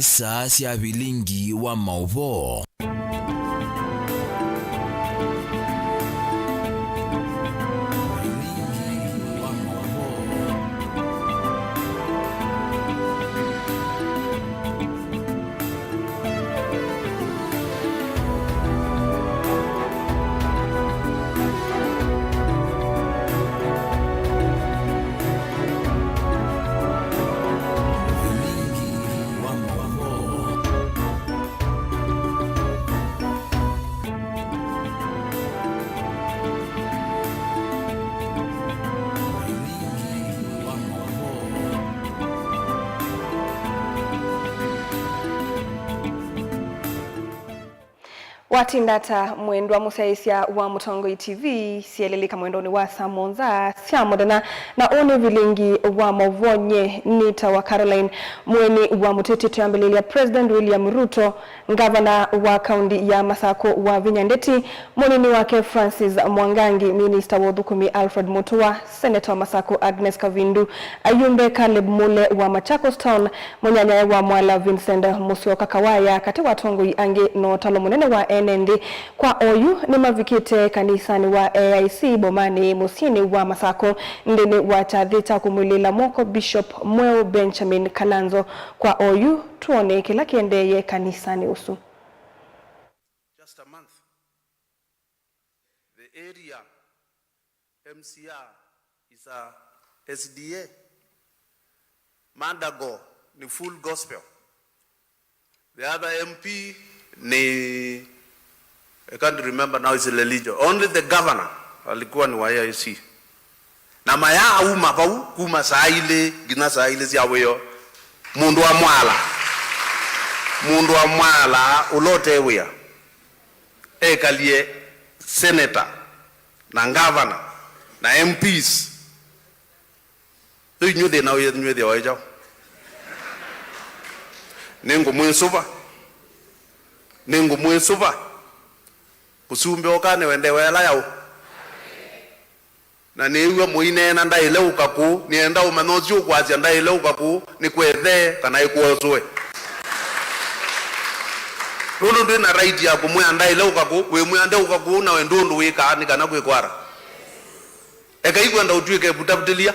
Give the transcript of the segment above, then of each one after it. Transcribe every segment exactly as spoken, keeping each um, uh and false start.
Saa sya vilingi wa maũvoo. Vilingi wa maũvoo. Watinda ata, mwendwa mũsyaĩĩsya wa Mũtongoi T V? Syelelika mwendonĩ wa saa mũonza sya mũthenya, na ũũ nĩ vilingi wa maũvoo. Nye nĩtawa Caroline Mũeni wa Mũtĩtĩ. Twĩambĩlĩlya, President William Ruto, Ngavana wa kaunti ya Masakũ Wavinya Ndeti, mũnini wake Francis Mwangangi, minista wa ũthũkũmi Alfred Mutua, seneta wa Masakũ Agnes Kavindu, ayumbe Caleb Mule wa Machakos Town, mũnyanyae wa Mwala Vincent Musyoka Kawaya, katĩ wa atongoi angĩ, na ũtalo mũnene wa ene nthĩ. Kwa oyu nĩmavikĩte kanisanĩ wa A I C Bomanĩ, mũsyĩnĩ wa Masakũ, nthĩnĩ wa kyathĩ kya kũmwĩlĩĩla moko Bishop mweũ Benjamin Kalanzo. Kwa oyu, twone kĩla kĩendeeye kanisanĩ ũsu. Just a month. The area M C R is a S D A. Madago ni Full Gospel. The other M P ni, I can't remember now, is Lelijo. Only the governor alikuwa ni wa A I C. Na maya auma vau kuma saa ilĩ nginya saa ilĩ sya wĩoo, mũndũ wa Mwala, mũndũ wa Mwala ũla ũte wĩa ekalie senator na governor na M Ps. Yu inyw'ĩ thĩna wĩnyw'ĩthĩawa ĩ kyaũ? Nĩngũmwĩsũva, nĩngũmwĩsũva. Mũsumbĩ ũka nĩwendewe ĩla yaũ? Na nĩĩw'a mũineena ndaĩle ũka kũũ, nĩenda ũmanya ũsu ũkwasya ndaĩle ũka kũũ nĩ kwethe kana ĩkwosũe. Nũndũ ndwĩ na right ya kũmwĩa ndaĩle ũka kũũ, wĩmwĩa ndeũka kũũ, na we ndũ ũndũ wĩkaa nĩ kana kwĩkwara. Eka ikwenda ũtw'ĩke vutavutĩlya.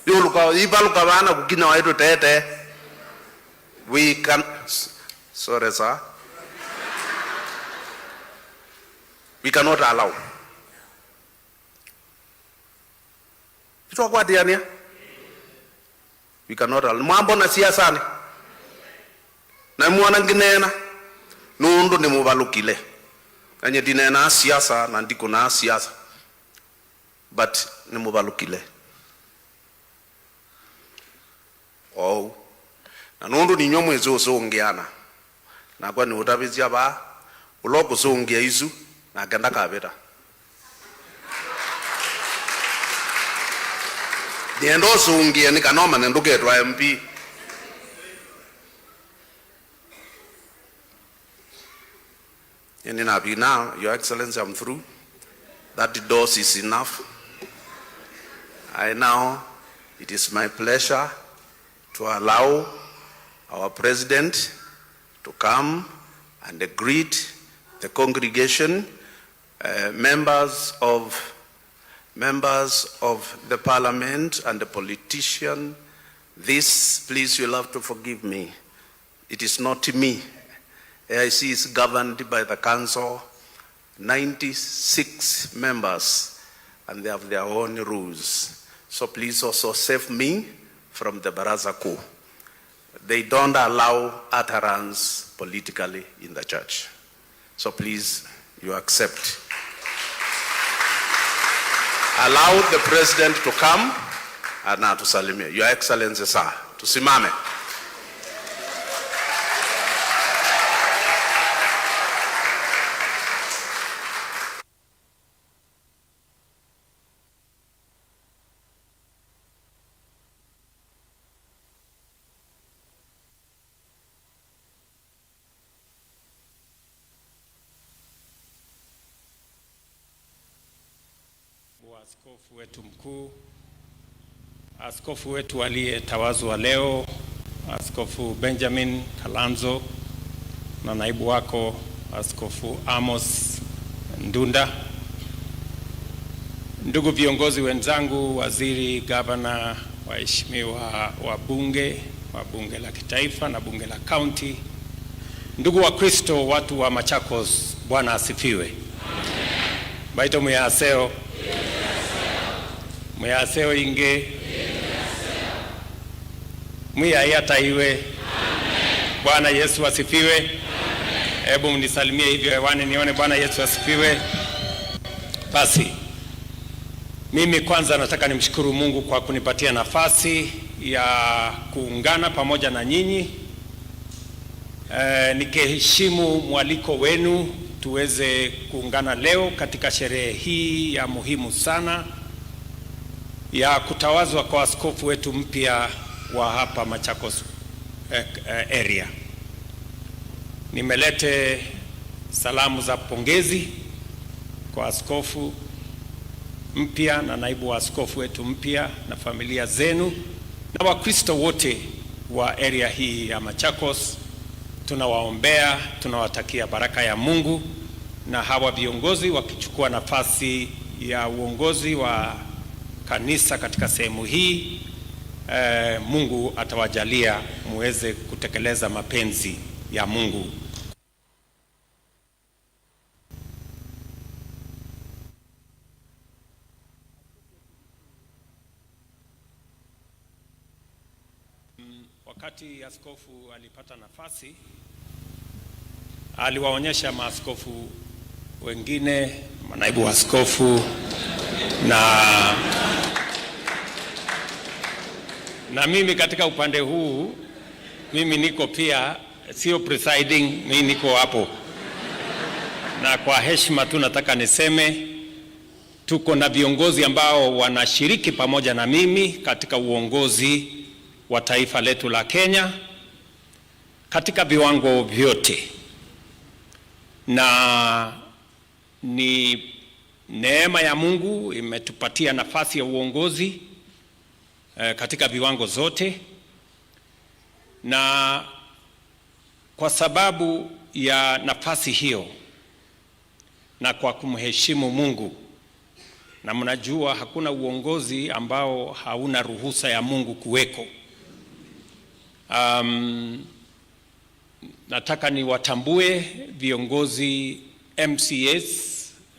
Yũlũka, ivalũka vaa na kũkinya waĩ tũteete. We can, s-, sorry, sir. We cannot allow. Nĩtwakwatĩanĩa? We cannot allow. Mwambona siasanĩ? Na mwona ngĩneena? Nũndũ nĩmũvalũkile. Na nyie ndineenaa siasa na ndikũnaa siasa. But nĩmũvalũkile. Oou. Na nũndũ ninyw'ĩ mwĩsĩ ũsũngĩana, nakwa nĩũtavĩsya vaa, ũla ũkũsũngĩa isu, nake ndakavĩta. Nĩenda ũsũngĩe nĩ kana ũmanye ndũketwa M P. Nĩnavina, Your Excellency, I'm through. That dose is enough. I now, it is my pleasure to allow our president to come and greet the congregation, uh, members of, members of the parliament and the politician. This, please, you'll have to forgive me. It is not me. A I C is governed by the council, ninety-six members, and they have their own rules. So please also save me from the Baraza Kuu. They don't allow utterance politically in the church. So please, you accept. Allow the president to come and atusalimie. Your Excellency, sir, tusimame. Askofu wetu mkuu, askofu wetu aliyetawazwa leo, Askofu Benjamin Kalanzo na naibu wako Askofu Amos Ndunda, ndugu viongozi wenzangu, waziri, gavana, waheshimiwa wabunge wa bunge la kitaifa na bunge la kaunti, ndugu wa Kristo, watu wa Machakos, Bwana asifiwe. Mbaitũ mwĩ aseo. Mwĩ aseo ingĩ. Mwĩai ataiwe. Bwana Yesu asifiwe. Hebu mnisalimie hivyo hewani nione. Bwana Yesu asifiwe. Basi, mimi kwanza nataka nimshukuru Mungu kwa kunipatia nafasi ya kuungana pamoja na nyinyi. Eh, nikiheshimu mwaliko wenu tuweze kuungana leo katika sherehe hii ya muhimu sana ya kutawazwa kwa askofu wetu mpya wa hapa Machakos, eh, eh, area. Nimelete salamu za pongezi kwa askofu mpya na naibu wa askofu wetu mpya na familia zenu na Wakristo wote wa area hii ya Machakos. Tunawaombea, tunawatakia baraka ya Mungu, na hawa viongozi wakichukua nafasi ya uongozi wa kanisa katika sehemu hii, eh, Mungu atawajalia muweze kutekeleza mapenzi ya Mungu. Mm, wakati askofu alipata nafasi, aliwaonyesha maaskofu wengine, manaibu wa askofu, na, na mimi katika upande huu, mimi niko pia, sio presiding, mimi niko hapo. Na kwa heshima tu nataka niseme, tuko na viongozi ambao wanashiriki pamoja na mimi katika uongozi wa taifa letu la Kenya katika viwango vyote. Na ni neema ya Mungu imetupatia nafasi ya uongozi, eh, katika viwango zote. Na kwa sababu ya nafasi hiyo, na kwa kumheshimu Mungu. Na mnajua hakuna uongozi ambao hauna ruhusa ya Mungu kuweko. Um, nataka niwatambue viongozi M C As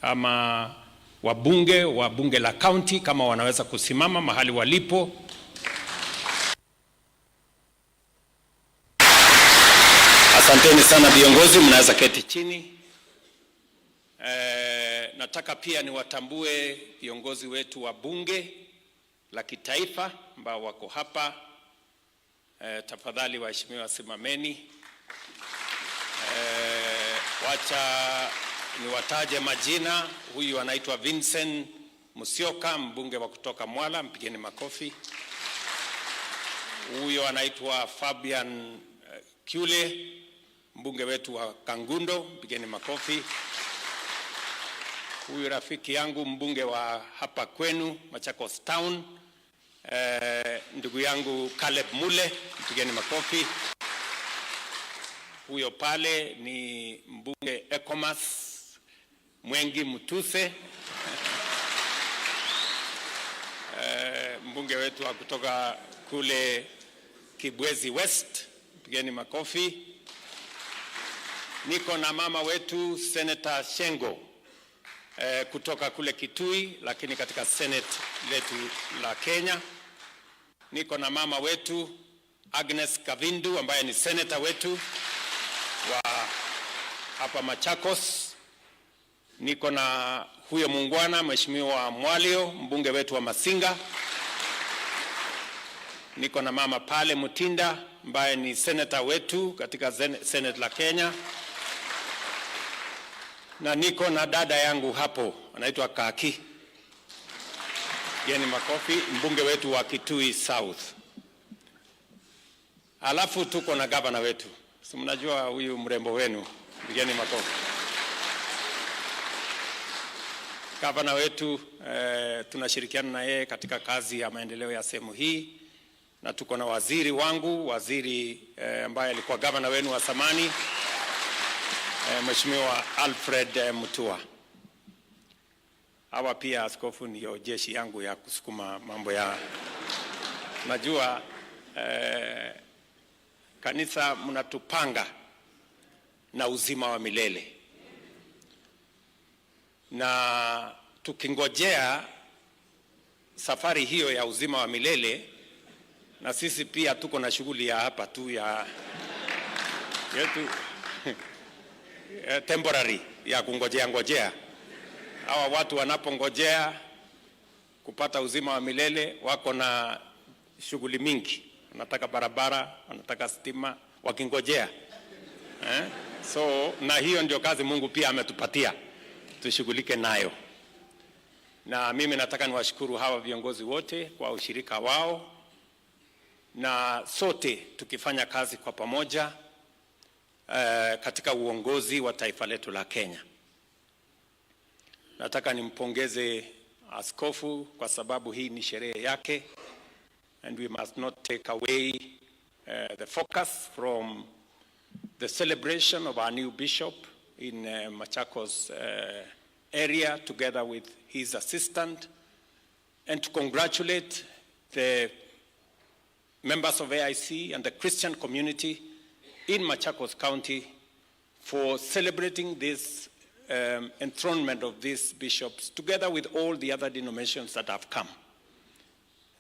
ama wabunge wa bunge la county, kama wanaweza kusimama mahali walipo. Asanteni sana viongozi, mnaweza keti chini. Eh, nataka pia niwatambue viongozi wetu wa bunge la kitaifa ambao wako hapa. Eh, tafadhali waheshimiwa, simameni. Eh, wacha niwataje majina. Huyu anaitwa Vincent Musyoka, mbunge wa kutoka Mwala, mpigeni makofi. Huyo anaitwa Fabian, eh, Kyule, mbunge wetu wa Kangundo, mpigeni makofi. Huyu rafiki yangu, mbunge wa hapa kwenu, Machakos Town, eh, ndugu yangu Caleb Mule, mpigeni makofi. Huyo pale ni mbunge Ekomas, Mwengi Mutuse, eh, mbunge wetu wa kutoka kule Kibwezi West, pigeni makofi. Niko na mama wetu Senator Shengo, eh, kutoka kule Kitui, lakini katika Senate letu la Kenya. Niko na mama wetu Agnes Kavindu ambaye ni senator wetu wa hapa Machakos. Niko na huyo muungwana, Mheshimiwa Mwalio, mbunge wetu wa Masinga. Niko na mama pale Mutinda ambaye ni senator wetu katika Sen-, Senate la Kenya. Na niko na dada yangu hapo, anaitwa Kaki. Pigeni makofi, mbunge wetu wa Kitui South. Alafu tuko na gavana wetu. Si mnajua huyu mrembo wenu? Pigeni makofi. Gavana wetu, eh, tunashirikiana na yeye katika kazi ya maendeleo ya sehemu hii. Na tuko na waziri wangu, waziri, eh, ambaye alikuwa gavana wenu wa zamani, eh, Mheshimiwa Alfred, eh, Mutua. Hawa pia, askofu, ndio jeshi yangu ya kusukuma mambo ya, najua, eh, kanisa mnatupanga na uzima wa milele. Na tukingojea safari hiyo ya uzima wa milele, na sisi pia tuko na shughuli ya hapa tu ya yetu, eh, temporary ya kungojea ngojea. Hawa watu wanapongojea kupata uzima wa milele, wako na shughuli mingi. Wanataka barabara, wanataka stima, wakingojea. Eh? So, na hiyo ndio kazi Mungu pia ametupatia, tushughulike nayo. Na mimi nataka niwashukuru hawa viongozi wote kwa ushirika wao, na sote tukifanya kazi kwa pamoja, eh, katika uongozi wa taifa letu la Kenya. Nataka nimpongeze askofu kwa sababu hii ni sherehe yake, and we must not take away, eh, the focus from the celebration of our new bishop in, eh, Machakos, eh, area, together with his assistant, and to congratulate the members of A I C and the Christian community in Machakos County for celebrating this, um, enthronement of these bishops, together with all the other denominations that have come.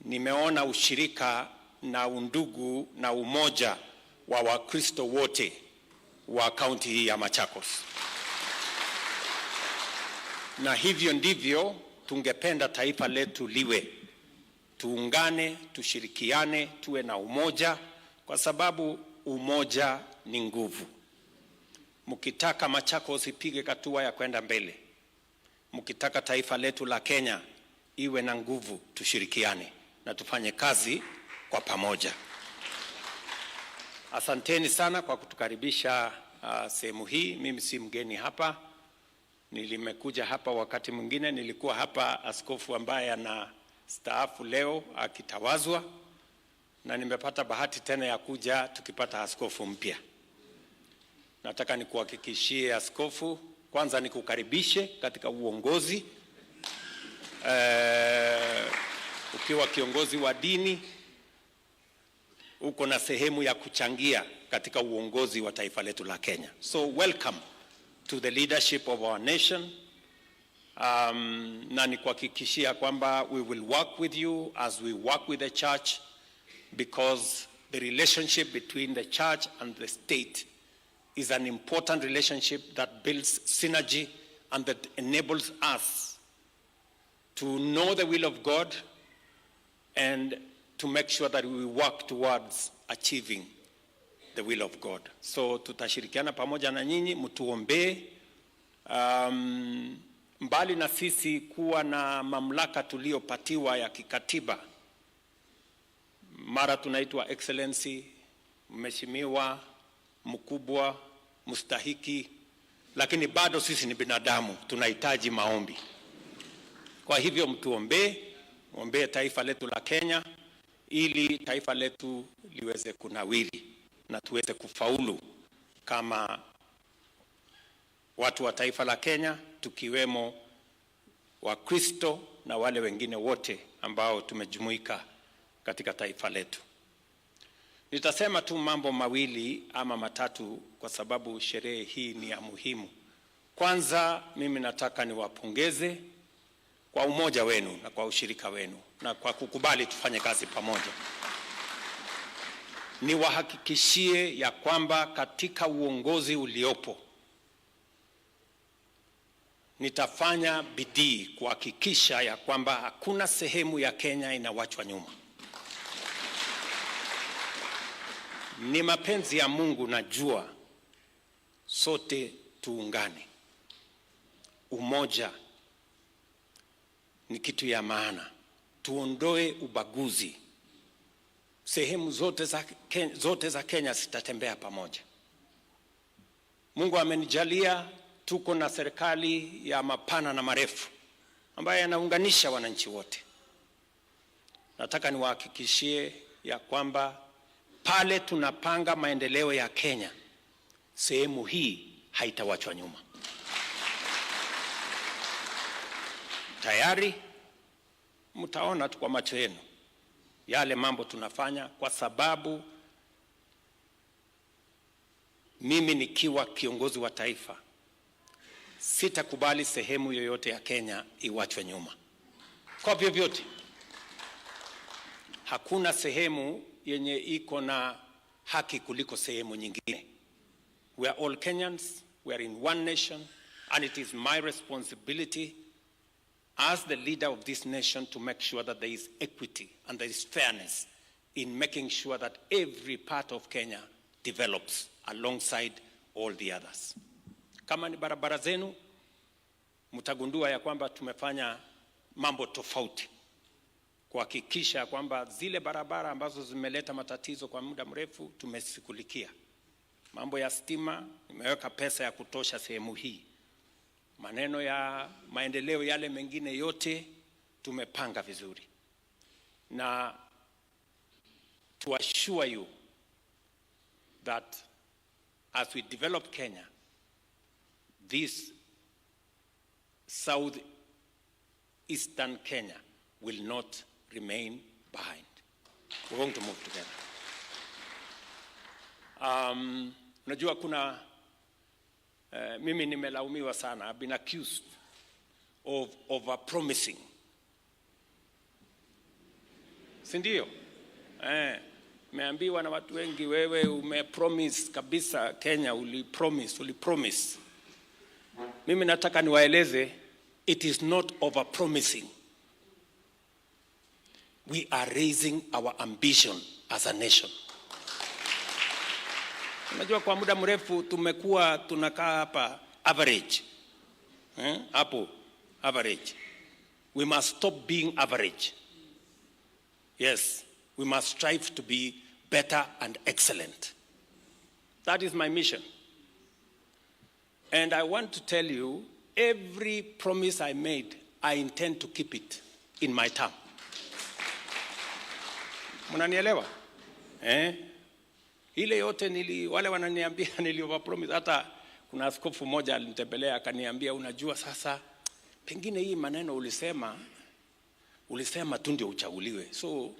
Nimeona ushirika na undugu na umoja wa Wakristo wote wa kaunti hii ya Machakos. Na hivyo ndivyo tungependa taifa letu liwe. Tuungane, tushirikiane, tuwe na umoja, kwa sababu umoja ni nguvu. Mkitaka Machakos ipige hatua ya kwenda mbele, mkitaka taifa letu la Kenya iwe na nguvu, tushirikiane na tufanye kazi kwa pamoja. Asanteni sana kwa kutukaribisha, ah, sehemu hii. Mimi si mgeni hapa. Nilimekuja hapa wakati mwingine, nilikuwa hapa askofu ambaye anastaafu leo akitawazwa, na nimepata bahati tena ya kuja tukipata askofu mpya. Nataka nikuhakikishie askofu, kwanza nikukaribishe katika uongozi. Eh, ukiwa kiongozi wa dini, uko na sehemu ya kuchangia katika uongozi wa taifa letu la Kenya. So welcome to the leadership of our nation. Um, na nikuhakikishia kwamba we will work with you as we work with the church, because the relationship between the church and the state is an important relationship that builds synergy and that enables us to know the will of God and to make sure that we work towards achieving the will of God. So tutashirikiana pamoja na nyinyi, mtuombee. Um, mbali na sisi kuwa na mamlaka tuliyopatiwa ya kikatiba, mara tunaitwa Excellency, Mheshimiwa, Mkubwa, Mstahiki, lakini bado sisi ni binadamu, tunahitaji maombi. Kwa hivyo mtuombee, mwombee taifa letu la Kenya, ili taifa letu liweze kunawiri na tuweze kufaulu kama watu wa taifa la Kenya, tukiwemo Wakristo na wale wengine wote ambao tumejumuika katika taifa letu. Nitasema tu mambo mawili ama matatu kwa sababu sherehe hii ni ya muhimu. Kwanza, mimi nataka niwapongeze kwa umoja wenu na kwa ushirika wenu na kwa kukubali tufanye kazi pamoja. Niwahakikishie ya kwamba katika uongozi uliopo, nitafanya bidii kuhakikisha ya kwamba hakuna sehemu ya Kenya inawachwa nyuma. Ni mapenzi ya Mungu, najua, sote tuungane. Umoja ni kitu ya maana. Tuondoe ubaguzi. Sehemu zote za Ke-, zote za Kenya zitatembea pamoja. Mungu amenijalia, tuko na serikali ya mapana na marefu ambayo yanaunganisha wananchi wote. Nataka niwahakikishie ya kwamba pale tunapanga maendeleo ya Kenya, sehemu hii haitawachwa nyuma. Tayari mtaona tu kwa macho yenu yale mambo tunafanya, kwa sababu mimi nikiwa kiongozi wa taifa, sitakubali sehemu yoyote ya Kenya iwachwe nyuma. Kwa vyovyote, hakuna sehemu yenye iko na haki kuliko sehemu nyingine. We are all Kenyans, we are in one nation, and it is my responsibility as the leader of this nation to make sure that there is equity and there is fairness in making sure that every part of Kenya develops alongside all the others. Kama ni barabara zenu, mtagundua ya kwamba tumefanya mambo tofauti kuhakikisha kwamba zile barabara ambazo zimeleta matatizo kwa muda mrefu tumeshughulikia. Mambo ya stima, nimeweka pesa ya kutosha sehemu hii. Maneno ya maendeleo yale mengine yote tumepanga vizuri. Na to assure you that as we develop Kenya, this South Eastern Kenya will not remain behind. We're going to move together. Um, unajua kuna, eh, mimi nimelaumiwa sana. I've been accused of overpromising. Si ndio? Eh, meambiwa na watu wengi, "Wewe umepromise kabisa Kenya, ulipromise, ulipromise." Mimi nataka niwaeleze, it is not overpromising. We are raising our ambition as a nation. Unajua, kwa muda mrefu tumekuwa tunakaa hapa average. Eh, hapo average. We must stop being average. Yes, we must strive to be better and excellent. That is my mission. And I want to tell you, every promise I made, I intend to keep it in my term. Mnanielewa? Eh? Ile yote nili, wale wananiambia nili overpromise. Hata kuna askofu mmoja alinitembelea akaniambia, "Unajua sasa, pengine hii maneno ulisema, ulisema tu ndio uchaguliwe. So, u-,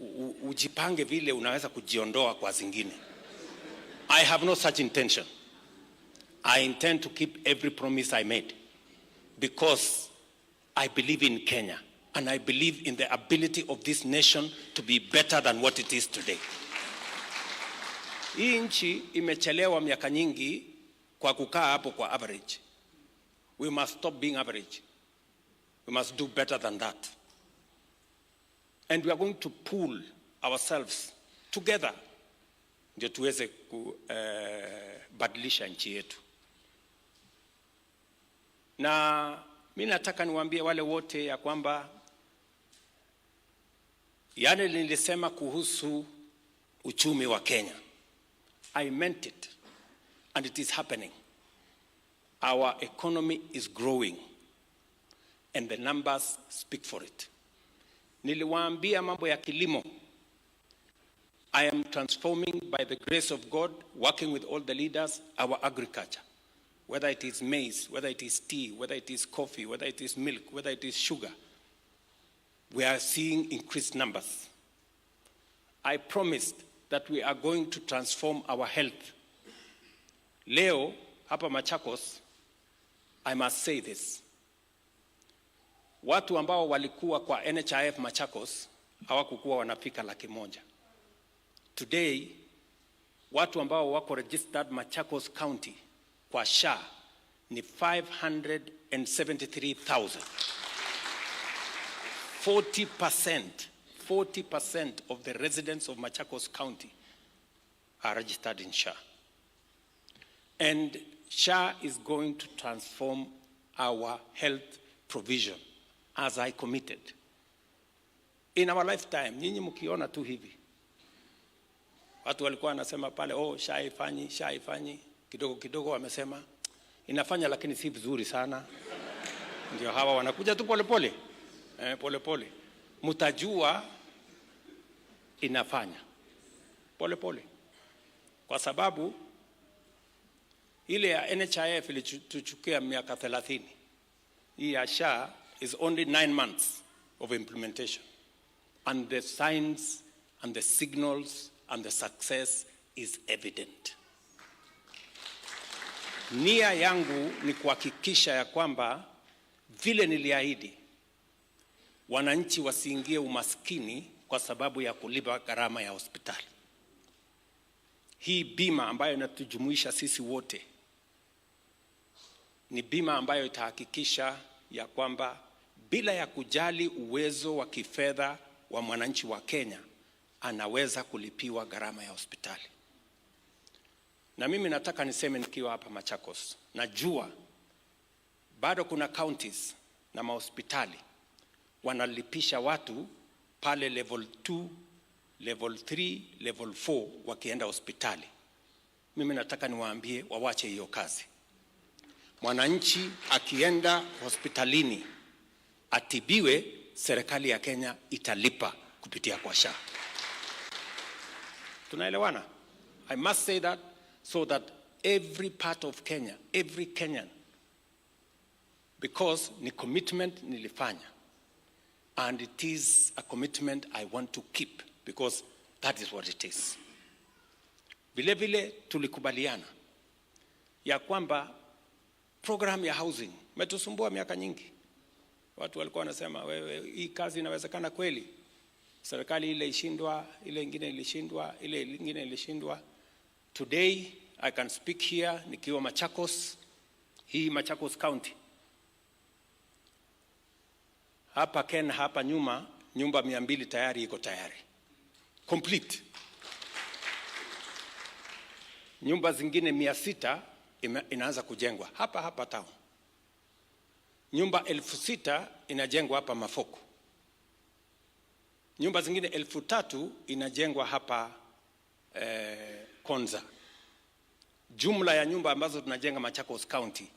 u-, ujipange vile unaweza kujiondoa kwa zingine." I have no such intention. I intend to keep every promise I made because I believe in Kenya and I believe in the ability of this nation to be better than what it is today. Hii nchi imechelewa miaka nyingi kwa kukaa hapo kwa average. We must stop being average. We must do better than that. And we are going to pull ourselves together ndio tuweze ku, eh, badilisha nchi yetu. Na mi nataka niwaambie wale wote ya kwamba yale nilisema kuhusu uchumi wa Kenya, I meant it and it is happening. Our economy is growing and the numbers speak for it. Niliwaambia mambo ya kilimo. I am transforming by the grace of God, working with all the leaders, our agriculture. Whether it is maize, whether it is tea, whether it is coffee, whether it is milk, whether it is sugar, we are seeing increased numbers. I promised that we are going to transform our health. Leo, hapa Machakos, I must say this. Watu ambao walikuwa kwa N H I F Machakos hawakukuwa wanafika laki moja. Today, watu ambao wako registered Machakos County kwa SHA ni five hundred and seventy-three thousand. Forty percent, forty percent of the residents of Machakos County are registered in SHA. And SHA is going to transform our health provision as I committed. In our lifetime, nyinyi mkiona tu hivi. Watu walikuwa wanasema pale, "Oh, SHA haifanyi, SHA haifanyi." Kidogo kidogo wamesema, "Inafanya lakini si vizuri sana." Ndio hawa wanakuja tu polepole. Eh, polepole. Mtajua inafanya pole pole, kwa sababu ile ya N H I F ilituchukua miaka thelathini. Hii ya SHA is only nine months of implementation, and the signs and the signals and the success is evident. Nia yangu ni kuhakikisha ya kwamba, vile niliahidi, wananchi wasiingie umaskini kwa sababu ya kulipa gharama ya hospitali. Hii bima ambayo inatujumuisha sisi wote ni bima ambayo itahakikisha ya kwamba, bila ya kujali uwezo wa kifedha wa mwananchi wa Kenya, anaweza kulipiwa gharama ya hospitali. Na mimi nataka niseme, nikiwa hapa Machakos, najua bado kuna counties na mahospitali wanalipisha watu pale level two, level three, level four wakienda hospitali. Mimi nataka niwaambie wawache hiyo kazi. Mwananchi akienda hospitalini atibiwe, serikali ya Kenya italipa kupitia kwa SHA. Tunaelewana? I must say that so that every part of Kenya, every Kenyan, because ni commitment nilifanya, and it is a commitment I want to keep, because that is what it is. Vile vile tulikubaliana ya kwamba program ya housing imetusumbua miaka nyingi. Watu walikuwa wanasema, "Wewe, hii kazi inawezekana kweli?" Serikali ile ishindwa, ile ingine ilishindwa, ile ingine ilishindwa. Today, I can speak here nikiwa Machakos, hii Machakos County. Hapa Ken, hapa nyuma, nyumba mia mbili tayari iko tayari. Complete. Nyumba zingine mia sita ime-, inaanza kujengwa hapa hapa town. Nyumba elfu sita inajengwa hapa Mafoko. Nyumba zingine elfu tatu inajengwa hapa, eh, Konza. Jumla ya nyumba ambazo tunajenga Machakos County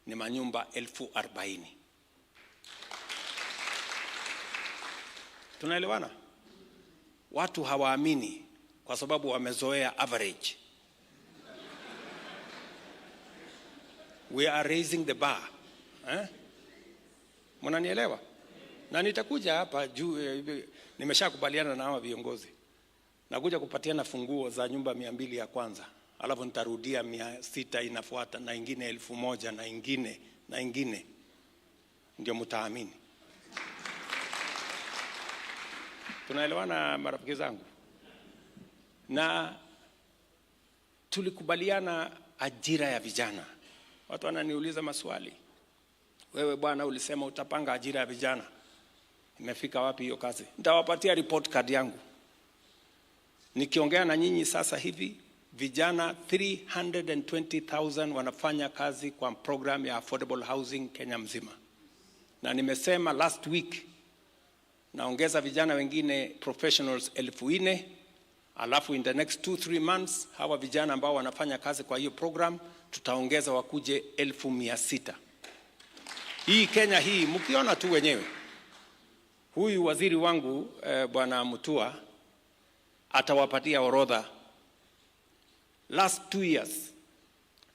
ni manyumba elfu arobaini. Tunaelewana? Watu hawaamini kwa sababu wamezoea average. We are raising the bar. Eh? Mnanielewa? Na nitakuja hapa juu, eh, nimeshakubaliana na hawa viongozi. Nakuja kupatiana funguo za nyumba mia mbili ya kwanza, alafu nitarudia mia sita inafuata, na ingine elfu moja, na ingine, na ingine. Ndio mtaamini. Tunaelewana, marafiki zangu? Na tulikubaliana ajira ya vijana. Watu wananiuliza maswali. "Wewe bwana, ulisema utapanga ajira ya vijana. Imefika wapi hiyo kazi?" Nitawapatia report card yangu. Nikiongea na nyinyi sasa hivi, vijana three hundred and twenty thousand wanafanya kazi kwa program ya affordable housing Kenya mzima. Na nimesema last week, naongeza vijana wengine professionals elfu nne, alafu in the next two, three months, hawa vijana ambao wanafanya kazi kwa hiyo program, tutaongeza wakuje elfu mia sita. Hii Kenya hii, mkiona tu wenyewe. Huyu waziri wangu, eh, Bwana Mutua, atawapatia orodha. Last two years,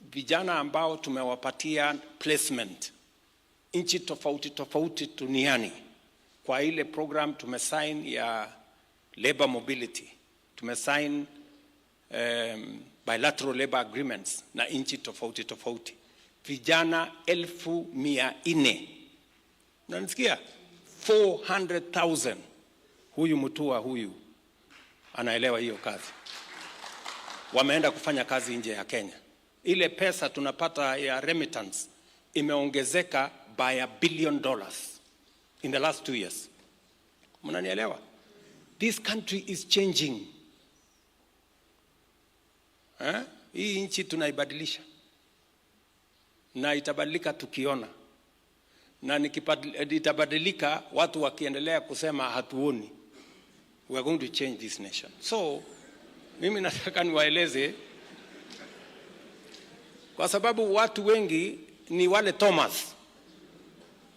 vijana ambao tumewapatia placement nchi tofauti tofauti duniani kwa ile program tumesign ya labor mobility, tumesign, em, bilateral labor agreements na nchi tofauti tofauti, vijana elfu mia nne. Unanisikia? Four hundred thousand. Huyu Mutua huyu anaelewa hiyo kazi. Wameenda kufanya kazi nje ya Kenya. Ile pesa tunapata ya remittance imeongezeka by a billion dollars in the last two years. Mnanielewa? This country is changing. Eh? Hii nchi tunaibadilisha. Na itabadilika tukiona. Na nikibadil-, itabadilika watu wakiendelea kusema hatuoni. We are going to change this nation. So, mimi nataka niwaeleze, kwa sababu watu wengi ni wale Thomas.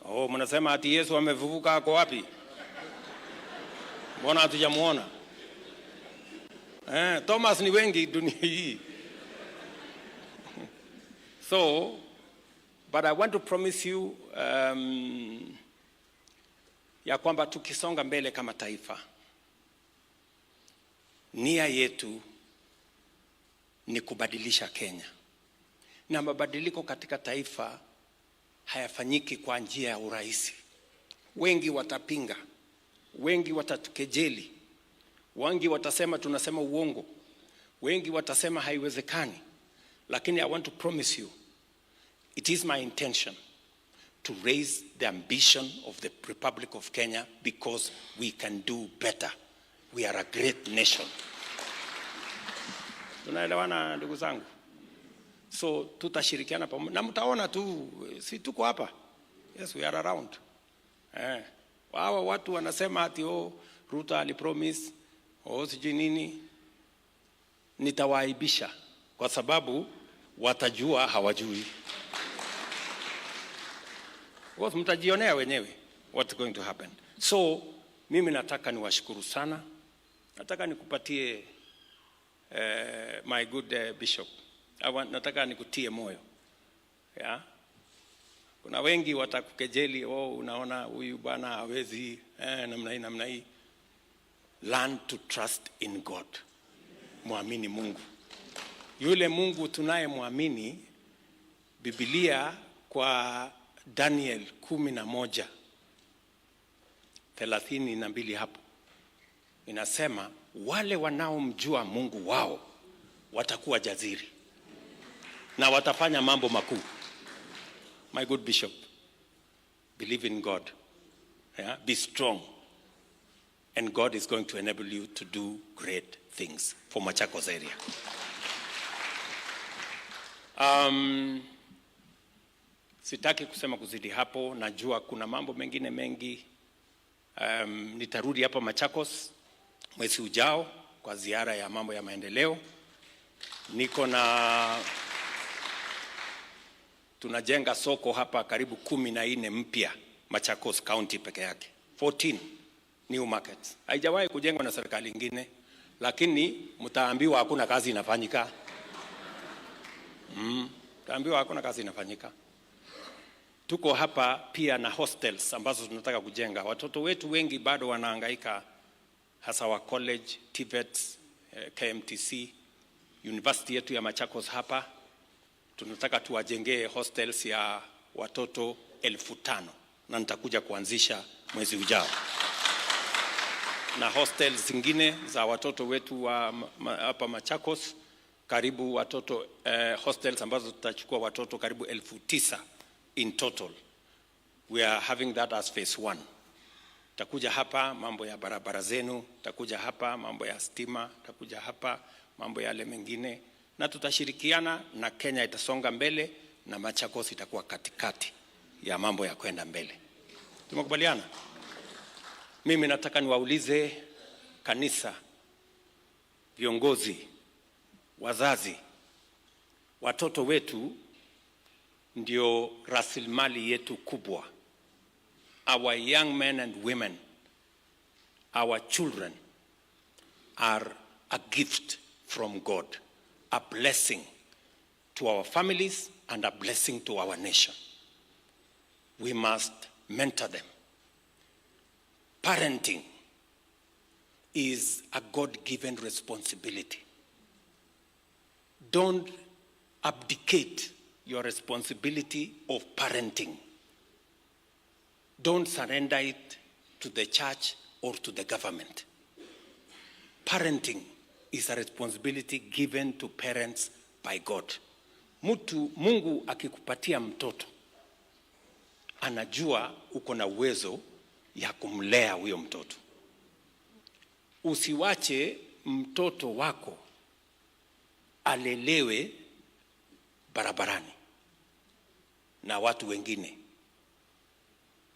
Oh, mnasema ati Yesu amefufuka, ako wapi? Mbona hatujamuona? Eh, Thomas ni wengi dunia hii. So, but I want to promise you, um, ya kwamba tukisonga mbele kama taifa, nia yetu ni kubadilisha Kenya. Na mabadiliko katika taifa hayafanyiki kwa njia ya urahisi. Wengi watapinga, wengi watatukejeli, wengi watasema tunasema uongo, wengi watasema haiwezekani. Lakini I want to promise you, it is my intention to raise the ambition of the Republic of Kenya because we can do better. We are a great nation. Tunaelewana, ndugu zangu? So, tutashirikiana pamoja. Na mtaona tu, si tuko hapa? Yes, we are around. Eh. Hawa watu wanasema ati, "Oh, Ruto alipromise, oh, sijui nini." Nitawaaibisha kwa sababu watajua hawajui. Because mtajionea wenyewe what's going to happen. So, mimi nataka niwashukuru sana. Nataka nikupatie, eh, my good, eh, bishop. I want, nataka nikutie moyo. Yeah? Kuna wengi watakukejeli, "Oh, unaona huyu bwana hawezi, eh, namna hii, namna hii." Learn to trust in God. Mwamini Mungu. Yule Mungu tunayemwamini, Biblia kwa Daniel kumi na moja, thelathini na mbili hapo, inasema, "Wale wanaomjua Mungu wao watakuwa jasiri na watafanya mambo makuu." My good bishop, believe in God. Yeah? Be strong. And God is going to enable you to do great things for Machakos area. Um, sitaki kusema kuzidi hapo. Najua kuna mambo mengine mengi. Um, nitarudi hapa Machakos mwezi ujao kwa ziara ya mambo ya maendeleo. Niko na, tunajenga soko hapa karibu kumi na nne mpya Machakos County peke yake. Fourteen new markets. Haijawahi kujengwa na serikali ingine, lakini mtaambiwa hakuna kazi inafanyika. Mm, mtaambiwa hakuna kazi inafanyika. Tuko hapa pia na hostels ambazo tunataka kujenga. Watoto wetu wengi bado wanahangaika, hasa wa college, TVETs, eh, K M T C, university yetu ya Machakos hapa. Tunataka tuwajengee hostels ya watoto elfu tano, na nitakuja kuanzisha mwezi ujao. Na hostels zingine za watoto wetu wa ma-, ma-, hapa Machakos, karibu watoto, eh, hostels ambazo tutachukua watoto karibu elfu tisa in total. We are having that as phase one. Takuja hapa mambo ya barabara zenu, takuja hapa mambo ya stima, takuja hapa mambo yale mengine, na tutashirikiana na Kenya itasonga mbele na Machakos itakuwa katikati ya mambo ya kwenda mbele. Tumekubaliana? Mimi nataka niwaulize kanisa, viongozi, wazazi, watoto wetu ndio rasilimali yetu kubwa. Our young men and women, our children are a gift from God, a blessing to our families and a blessing to our nation. We must mentor them. Parenting is a God-given responsibility. Don't abdicate your responsibility of parenting. Don't surrender it to the church or to the government. Parenting is a responsibility given to parents by God. Mtu, Mungu akikupatia mtoto, anajua uko na uwezo ya kumlea huyo mtoto. Usiwache mtoto wako alelewe barabarani na watu wengine.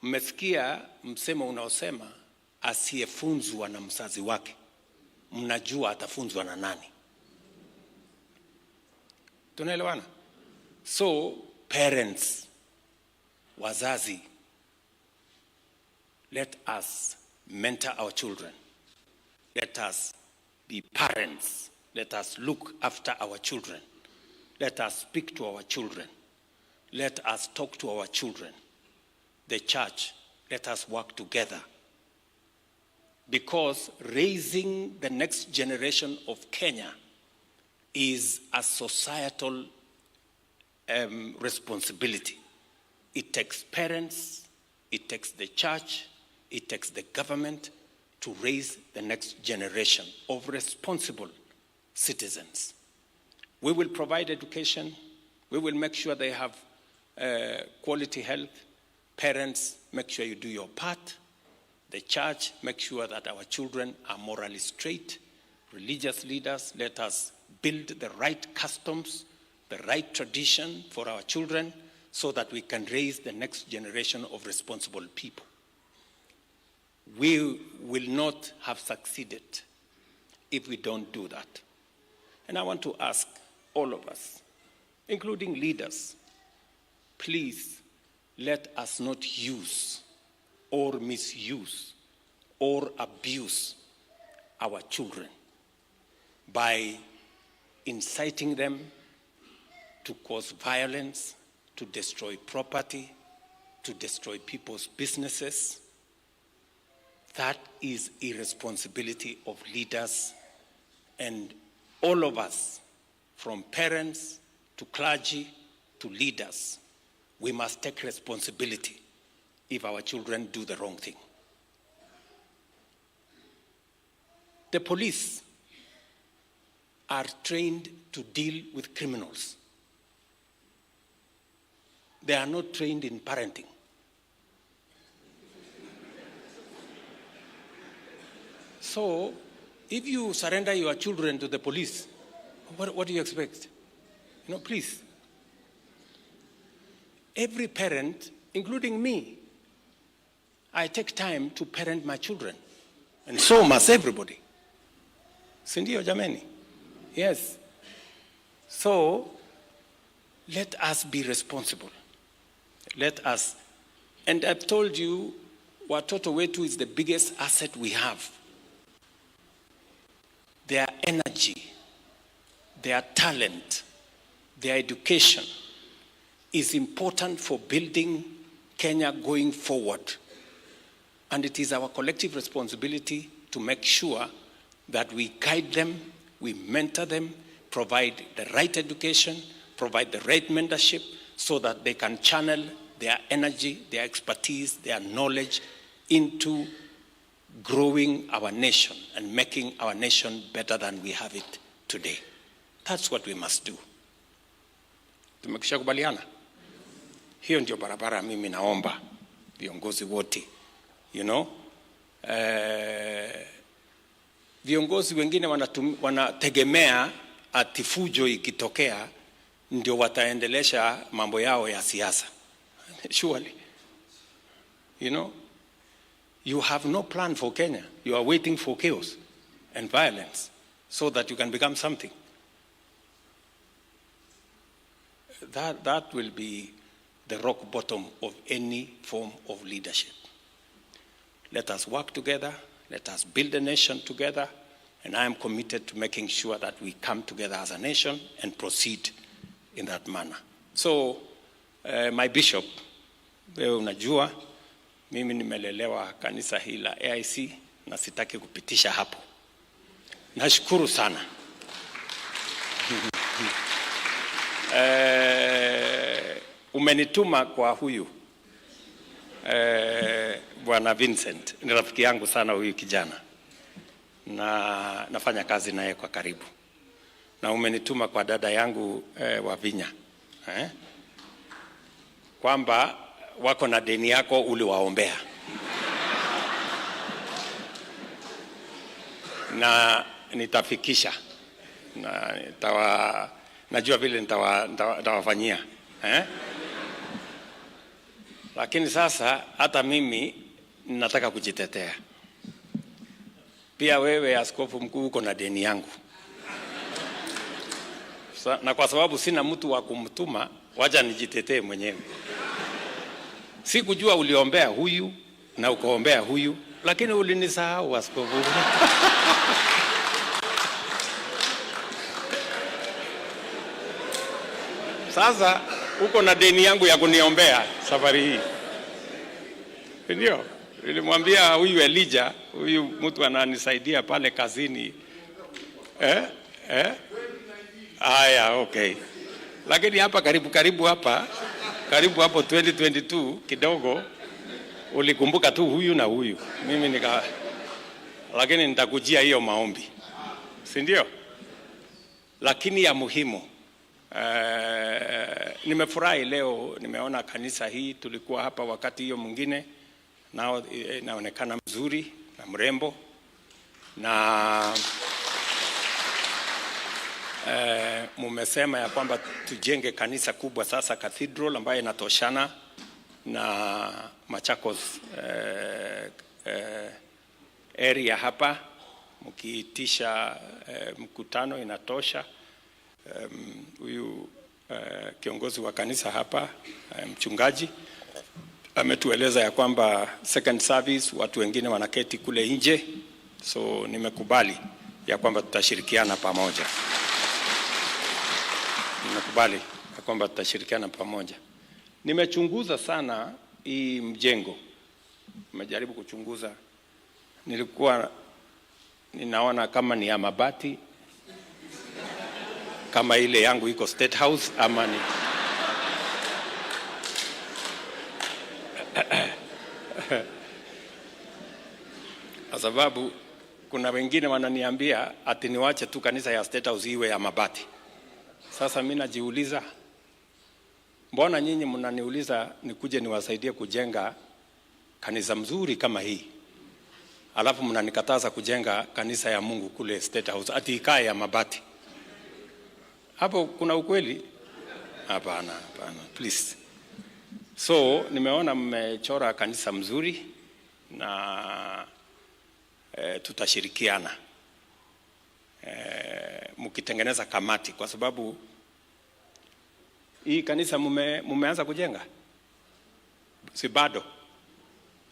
Mmesikia msemo unaosema, "Asiyefunzwa na mzazi wake, mnajua atafunzwa na nani?" Tunaelewana? So, parents, wazazi, let us mentor our children. Let us be parents. Let us look after our children. Let us speak to our children. Let us talk to our children. The church, let us work together. Because raising the next generation of Kenya is a societal, um, responsibility. It takes parents, it takes the church, it takes the government to raise the next generation of responsible citizens. We will provide education. We will make sure they have, uh, quality health. Parents, make sure you do your part. The church, make sure that our children are morally straight. Religious leaders, let us build the right customs, the right tradition for our children, so that we can raise the next generation of responsible people. We will not have succeeded if we don't do that. And I want to ask all of us, including leaders, please let us not use or misuse or abuse our children by inciting them to cause violence, to destroy property, to destroy people's businesses. That is irresponsibility of leaders, and all of us, from parents to clergy to leaders, we must take responsibility if our children do the wrong thing. The police are trained to deal with criminals. They are not trained in parenting. So, if you surrender your children to the police, what, what do you expect? You know, please. Every parent, including me, I take time to parent my children. And so must everybody. Si ndio, jameni? Yes. So, let us be responsible. Let us. And I've told you, watoto wetu is the biggest asset we have. Their energy, their talent, their education is important for building Kenya going forward. And it is our collective responsibility to make sure that we guide them, we mentor them, provide the right education, provide the right mentorship, so that they can channel their energy, their expertise, their knowledge into growing our nation and making our nation better than we have it today. That's what we must do. Tumekwisha kubaliana? Hiyo ndio barabara mimi naomba viongozi wote, you know. Eh, viongozi wengine wanatum-, wanategemea ati fujo ikitokea ndio wataendelesha mambo yao ya siasa. Surely. You know, you have no plan for Kenya. You are waiting for chaos and violence so that you can become something. That, that will be the rock bottom of any form of leadership. Let us work together. Let us build a nation together. And I am committed to making sure that we come together as a nation and proceed in that manner. So, uh, my bishop, wewe unajua, mimi nimelelewa kanisa hili la A I C na sitaki kupitisha hapo. Nashukuru sana. Eh, umenituma kwa huyu, eh, Bwana Vincent. Ni rafiki yangu sana huyu kijana. Na nafanya kazi naye kwa karibu. Na umenituma kwa dada yangu, eh, Wavinya. Eh? Kwamba wako na deni yako uliwaombea. Na nitafikisha. Na nitawa-, najua vile nitawa-, nitawa-, nitawafanyia. Eh? Lakini sasa hata mimi nataka kujitetea. Pia wewe, askofu mkuu, uko na deni yangu. Sa-, na kwa sababu sina mtu wa kumtuma, wacha nijitetee mwenyewe. Sikujua uliombea huyu na ukaombea huyu, lakini ulinisahau, askofu. Sasa uko na deni yangu ya kuniombea safari hii. Ndio, nilimwambia huyu Elijah, huyu mtu ananisaidia pale kazini. Eh? Eh? Aya, okay. Lakini hapa karibu karibu hapa, karibu hapo twenty twenty-two kidogo, ulikumbuka tu huyu na huyu. Mimi nika, lakini nitakujia hiyo maombi. Si ndio? Lakini ya muhimu, eh, nimefurahi leo, nimeona kanisa hii, tulikuwa hapa wakati hiyo mwingine, nao, eh, inaonekana mzuri na mrembo. Na, eh, mumesema ya kwamba tujenge kanisa kubwa sasa, cathedral, ambayo inatoshana na Machakos, eh, eh, area hapa, mkiitisha, eh, mkutano inatosha. Em, huyu, eh, kiongozi wa kanisa hapa, eh, mchungaji, ametueleza ya kwamba second service, watu wengine wanaketi kule nje. So nimekubali ya kwamba tutashirikiana pamoja. Nimekubali ya kwamba tutashirikiana pamoja. Nimechunguza sana hii mjengo. Nimejaribu kuchunguza. Nilikuwa ninaona kama ni ya mabati, kama ile yangu iko State House, ama ni kwa sababu kuna wengine wananiambia ati niwache tu kanisa ya State House iwe ya mabati. Sasa mimi najiuliza, mbona nyinyi mnaniuliza nikuje niwasaidie kujenga kanisa mzuri kama hii, alafu mnanikataza kujenga kanisa ya Mungu kule State House, ati ikae ya mabati? Hapo kuna ukweli? Hapana, hapana, please. So nimeona mmechora kanisa mzuri na, eh, tutashirikiana, eh, mkitengeneza kamati, kwa sababu hii kanisa mume-, mumeanza kujenga? Si bado?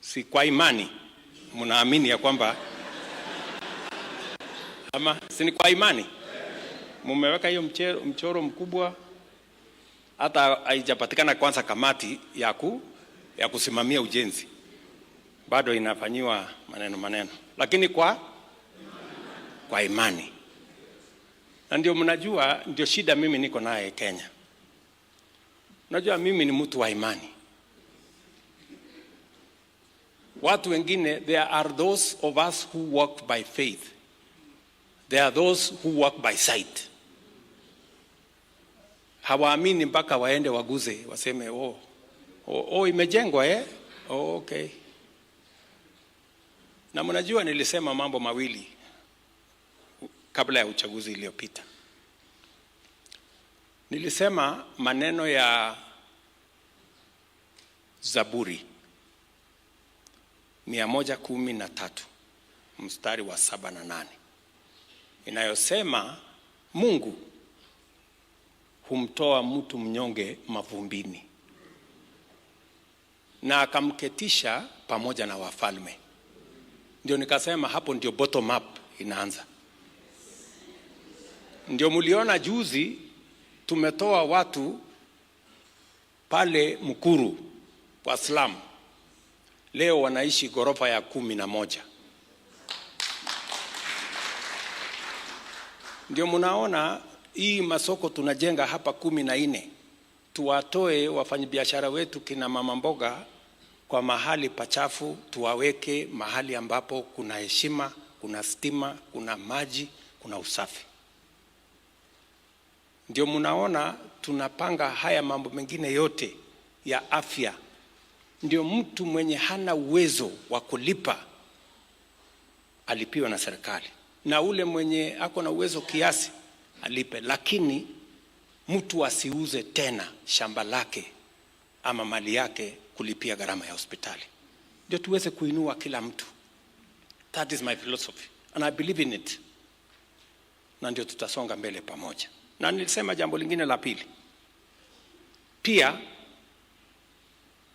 Si kwa imani mnaamini ya kwamba, ama si ni kwa imani mumeweka hiyo mche-, mchoro mkubwa, hata haijapatikana kwanza kamati ya ku-, ya kusimamia ujenzi, bado inafanyiwa maneno maneno, lakini kwa, kwa imani. Na ndio mnajua, ndio shida mimi niko naye Kenya. Unajua, mimi ni mtu wa imani. Watu wengine, there are those of us who walk by faith. There are those who walk by sight. Hawaamini mpaka waende waguze, waseme, "Oh, oh, oh, imejengwa, eh? Oh, okay." Na mnajua, nilisema mambo mawili kabla ya uchaguzi iliyopita. Nilisema maneno ya Zaburi mia moja kumi na tatu, mstari wa saba na nane, inayosema, "Mungu humtoa mtu mnyonge mavumbini na akamketisha pamoja na wafalme." Ndio nikasema hapo ndio bottom up inaanza. Ndio mliona juzi tumetoa watu pale Mukuru kwa slum. Leo wanaishi ghorofa ya kumi na moja. Ndio mnaona hii masoko tunajenga hapa kumi na nne, tuwatoe wafanyabiashara wetu, kina mama mboga, kwa mahali pachafu, tuwaweke mahali ambapo kuna heshima, kuna stima, kuna maji, kuna usafi. Ndio mnaona tunapanga haya mambo mengine yote ya afya. Ndio mtu mwenye hana uwezo wa kulipa alipiwe na serikali, na ule mwenye ako na uwezo kiasi alipe, lakini mtu asiuze tena shamba lake ama mali yake kulipia gharama ya hospitali. Ndio tuweze kuinua kila mtu. That is my philosophy and I believe in it. Na ndio tutasonga mbele pamoja. Na nilisema jambo lingine la pili pia,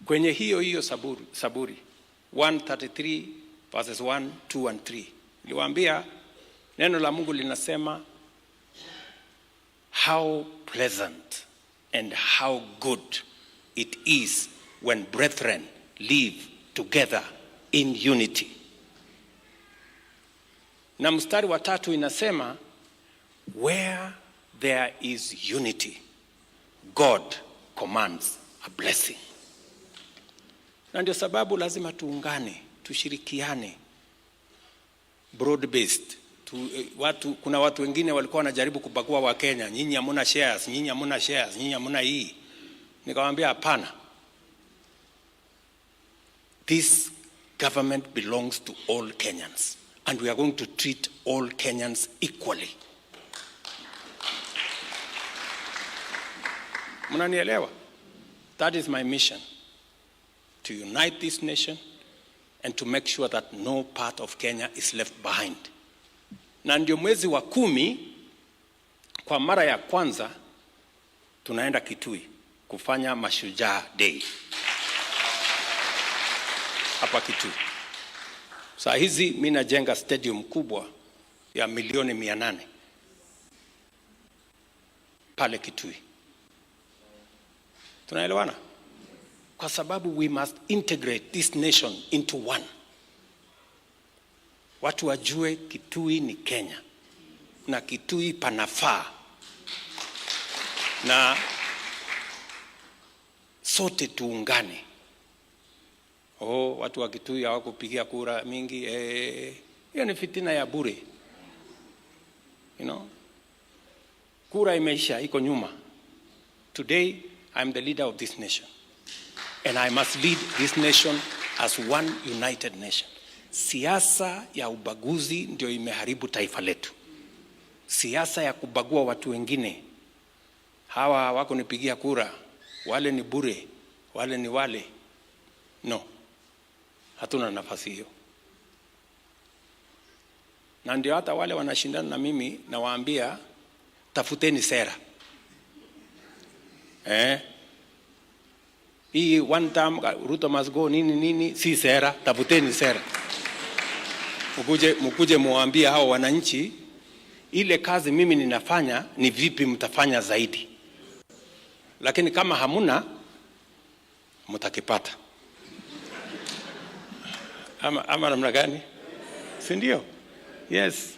kwenye hiyo hiyo Zaburi, Zaburi one thirty-three verses one, two and three. Niliwaambia neno la Mungu linasema, "How pleasant and how good it is when brethren live together in unity. Na mstari wa tatu inasema, "Where there is unity, God commands a blessing." Na ndio sababu lazima tuungane, tushirikiane, broad based. Tu, eh, watu, kuna watu wengine walikuwa wanajaribu kubagua wa Kenya, "Nyinyi hamuna shares, nyinyi hamuna shares, nyinyi hamuna hii." Nikawaambia, "Hapana. This government belongs to all Kenyans, and we are going to treat all Kenyans equally." Mnanielewa? That is my mission, to unite this nation and to make sure that no part of Kenya is left behind. Na ndio mwezi wa kumi, kwa mara ya kwanza, tunaenda Kitui kufanya Mashujaa Day hapa Kitui. Saa hizi mi najenga stadium kubwa ya milioni mia nane pale Kitui. Tunaelewana? Kwa sababu we must integrate this nation into one. Watu wajue Kitui ni Kenya na Kitui panafaa, na sote tuungane. Oh, watu wa Kitui hawakupigia kura mingi. Eh, hiyo ni fitina ya bure. You know? Kura imeisha, iko nyuma. Today, I'm the leader of this nation. And I must lead this nation as one united nation. Siasa ya ubaguzi ndio imeharibu taifa letu. Siasa ya kubagua watu wengine. Hawa wakunipigia kura, wale ni bure, wale ni wale. No. Hatuna nafasi hiyo. Na ndio hata wale wanashindana na mimi nawaambia, "Tafuteni sera." Eh? Hii one term, Ruto must go, nini, nini, si sera, tafuteni sera. Mkuje, mkuje muwaambie hao wananchi, ile kazi mimi ninafanya ni vipi mtafanya zaidi. Lakini kama hamuna, mtakipata. Ama, ama namna gani? Si ndio? Yes.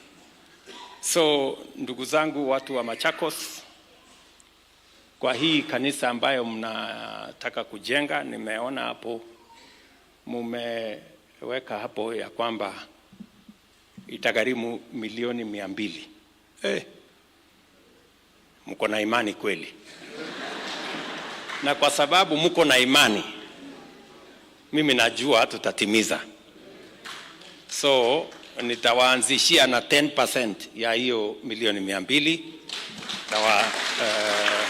So, ndugu zangu, watu wa Machakos, kwa hii kanisa ambayo mnataka kujenga, nimeona hapo mumeweka hapo ya kwamba itagharimu milioni mia mbili. Eh. Mko na imani kweli? Na kwa sababu mko na imani, mimi najua tutatimiza. So, nitawaanzishia na ten percent ya hiyo milioni mia mbili. Tawa, eh,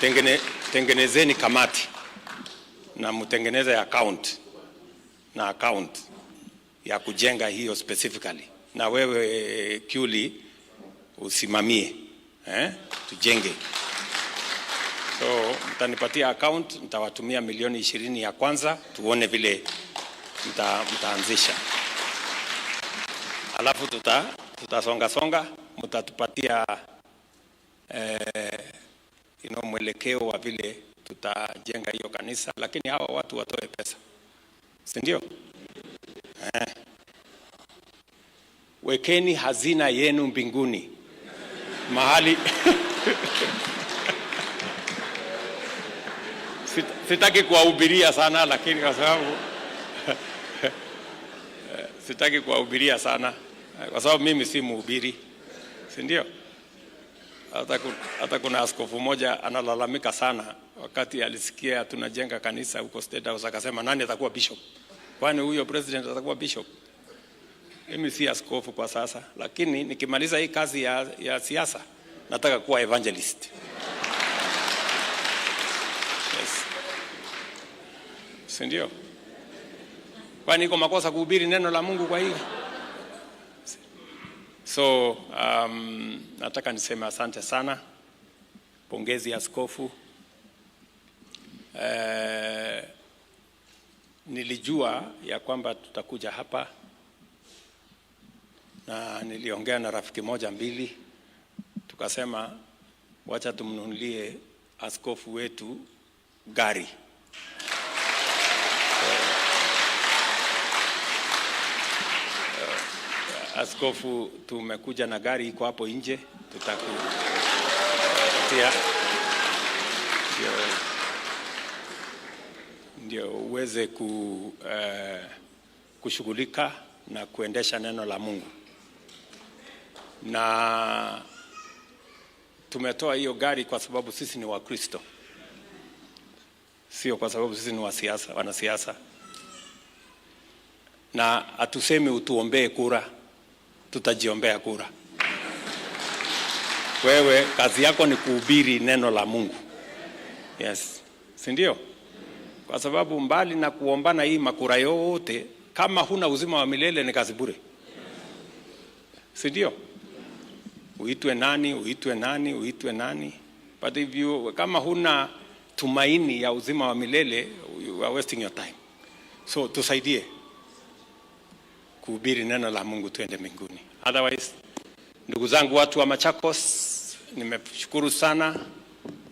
tengene-, tengenezeni kamati na mtengeneze account na account ya kujenga hiyo specifically. Na wewe, Kiuli, usimamie, eh, tujenge. So, mtanipatia account, nitawatumia milioni ishirini ya kwanza, tuone vile mta-, mtaanzisha. Alafu tuta-, tutasonga songa, mtatupatia, eh, you know, mwelekeo wa vile tutajenga hiyo kanisa, lakini hawa watu watoe pesa, si ndio? Eh. Wekeni hazina yenu mbinguni mahali. Sit-, sitaki kuwahubiria sana, lakini kwa sababu sitaki kuwahubiria sana kwa sababu mimi si mhubiri, si ndio? Hata ku-, hata kuna askofu mmoja analalamika sana wakati alisikia tunajenga kanisa huko State House, akasema, "Nani atakuwa bishop? Kwani huyo president atakuwa bishop?" Mimi si askofu kwa sasa, lakini nikimaliza hii kazi ya, ya siasa, nataka kuwa evangelist. Yes. Si ndio? Kwani iko makosa kuhubiri neno la Mungu kwa hiyo? So, um, nataka niseme asante sana. Pongezi askofu. Eh, nilijua ya kwamba tutakuja hapa, na niliongea na rafiki moja mbili, tukasema Wacha tumnunulie askofu wetu gari. Askofu, tumekuja na gari iko hapo nje, tutakupatia ndio, ndio uweze ku, eh, kushughulika na kuendesha neno la Mungu. Na tumetoa hiyo gari kwa sababu sisi ni Wakristo, sio kwa sababu sisi ni wasiasa, wanasiasa. Na hatusemi utuombee kura, tutajiombea kura. Wewe kazi yako ni kuhubiri neno la Mungu. Yes. Si ndio? Kwa sababu mbali na kuombana hii makura yote, kama huna uzima wa milele ni kazi bure. Si ndio? Uitwe nani, uitwe nani, uitwe nani. But if you, kama huna tumaini ya uzima wa milele, you are wasting your time. So, tusaidie kuhubiri neno la Mungu, tuende mbinguni. Otherwise, ndugu zangu, watu wa Machakos, nimeshukuru sana.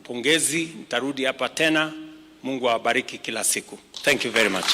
Pongezi, nitarudi hapa tena. Mungu awabariki kila siku. Thank you very much.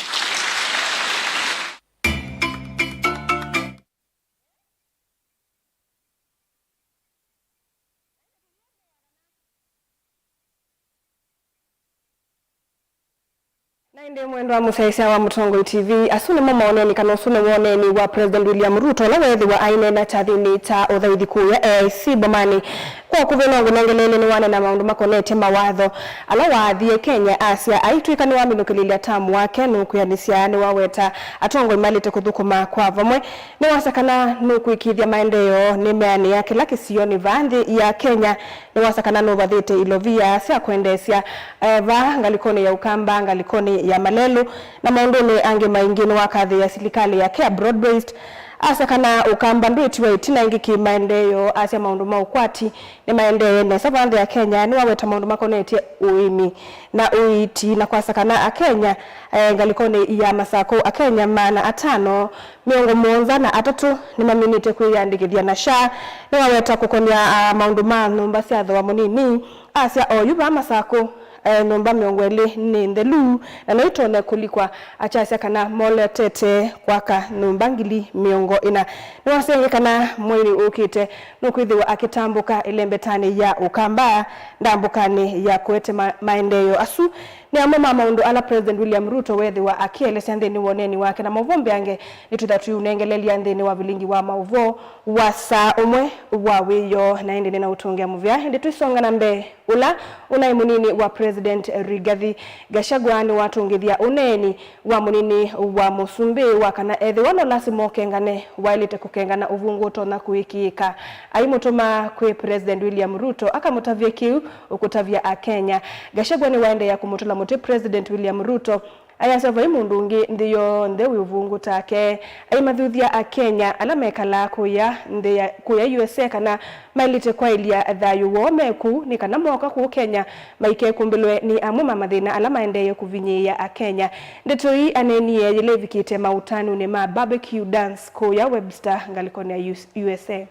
Na ĩndĩ mwendwa mũsyaĩĩsya wa Mũtongoi T V, asu nĩmo maoneni kana ũsu nĩ woneni wa President William Ruto, ũla weethĩwa aineena kyathĩnĩ kya ũthaithi kũya A I C Bomani. Kwa ũkuvĩ, no ngũnengeleele nĩwaneena maũndũ makonetye mawatho ala waathie Kenya, asya aitw'ĩka nĩwamĩnũkĩlĩlya tamu wake, nũkwĩanĩsya nĩwaweta atongoi maĩlĩte kũthũkũma kwa vamwe. Nĩwasya kana nũkwĩkĩĩthya maendeeo nĩmeanĩa kĩla kĩsionĩ vaa nthĩ ya Kenya. Nĩwasya kana nũvathĩte ilovia sya kwendeesya, eh, vaa ngalĩkonĩ ya Ũkamba, ngalĩkonĩ ya Malelũ, na maũndũnĩ angĩ maingĩ. Nĩwakathĩĩa silikalĩ yake ya broad-based. Asya kana Ũkamba ndwĩtiwa ĩtina ĩngĩ kĩ-maendeeo. Asya maũndũ ma ũkwati nĩmaendee nesa vaa nthĩ ya Kenya. Nĩwaweta maũndũ makonetye ũĩmi na ũiiti, na kwasya kana Akenya, eh, ngalĩkonĩ ya Masakũ, Akenya maana atano mĩongo mũonza na atatũ nĩmaminĩte kwĩyandĩkĩthya na SHA. Nĩwaweta kũkonĩa, ah, maũndũ ma nyũmba sya thooa mũnini. Asya oyu vaa Masakũ, eh, nyũmba mĩongo ĩlĩ nĩ nthelu na no itonye kũlikwa. Akyasya kana moletete kwaka nyũmba ngili mĩongo ĩna. Nĩwaseng'e kana mweinĩ ũkĩte nũkwĩthĩwa akĩtambũka ĩlembetanĩ ya Ũkamba, ndambũkanĩ ya kũete ma-, maendeeo asu. Nĩ amwe ma maũndũ ala President William Ruto weethĩwa akĩelesya nthĩnĩ wa ũneeni wake, na maũvoo mbeange nĩtwĩtha tũiũnengelelya nthĩnĩ wa vilingi wa maũvoo wa saa ũmwe wa wĩoo. Na ĩndĩ nĩnaũtũngĩa mũvea, ĩndĩ tũisonga na mbee, ũla ũnaĩ mũnini wa President Rigathi Gachagua nĩwatũngĩthya ũneeni wa mũnini wa mũsumbĩ wa kana ethĩwa no lasima ũkengane, waĩlĩte kũkengana ũvũngũ ũtonya kũĩkĩĩka. Aimũtũma kwĩ President William Ruto akamũtavye kĩu ũkũtavya Akenya. Gachagua nĩwaendeea kũmũtũla mũtĩ President William Ruto, ayasya vai mũndũ ũngĩ nthĩ yonthe wĩ ũvũngũ take. Aimathuthya Akenya ala mekalaa kũya nthĩ ya, kũya U S A kana maĩlĩte kwaĩlya thayũ woo me kũu, nĩ kana mooka kũu Kenya maikekumbĩlwe nĩ amwe ma mathĩna ala maendeeye kũvinyĩĩa Akenya. Ndeto ii aneenie yĩla ĩvikĩte maũtanunĩ ma barbecue dance kũya Webster, ngalĩkonĩ ya U S A.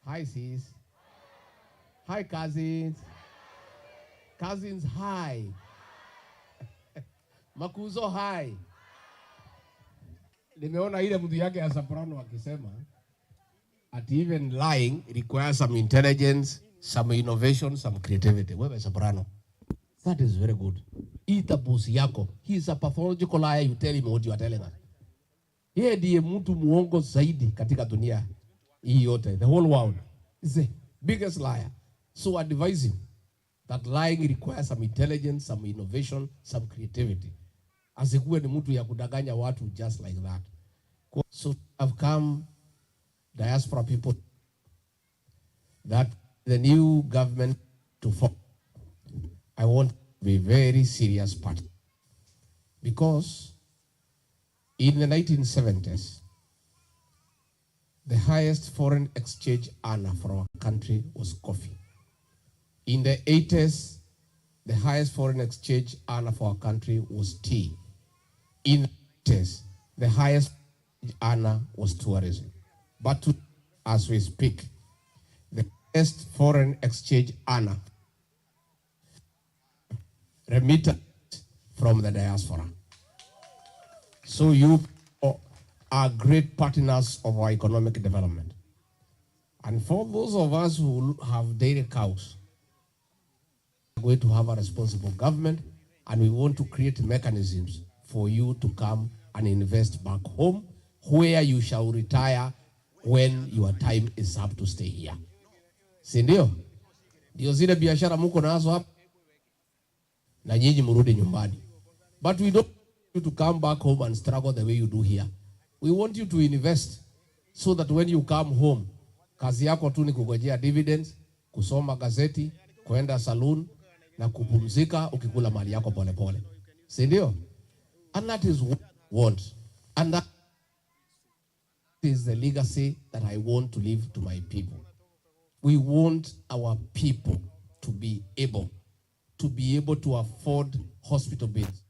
Hi, sis. Hi, cousins. Cousins, hi. Makuzo, hi. Nimeona ile mtu yake ya soprano akisema ati even lying requires some intelligence, some innovation, some creativity. Wewe soprano, that is very good. Ita boss yako. He is a pathological liar, you tell him what you are telling us. Yeye ndiye mtu muongo zaidi katika dunia hii yote. The whole world is the biggest liar. So I advise him that lying requires some intelligence, some innovation, some creativity. Asikuwe ni mtu ya kudanganya watu just like that. So I've come, diaspora people, that the new government to form, I want to be very serious part. Because in the nineteen seventies, the highest foreign exchange earner for our country was coffee. In the eighties, the highest foreign exchange earner for our country was tea. In the nineties, the highest earner was tourism. But to, as we speak, the Best foreign exchange earner, remittance from the diaspora. So you people are great partners of our economic development. And for those of us who have dairy cows, we're going to have a responsible government, and we want to create mechanisms for you to come and invest back home, where you shall retire when your time is up to stay here. Si ndio? Ndio zile biashara muko nazo hapa, na nyinyi mrudi nyumbani. But we don't want you to come back home and struggle the way you do here. We want you to invest so that when you come home, kazi yako tu ni kungojea dividends, kusoma gazeti, kwenda saloon na kupumzika ukikula mali yako polepole. Si ndio? And that is what we want. And that is the legacy that I want to leave to my people. We want our people to be able, to be able to afford hospital bills.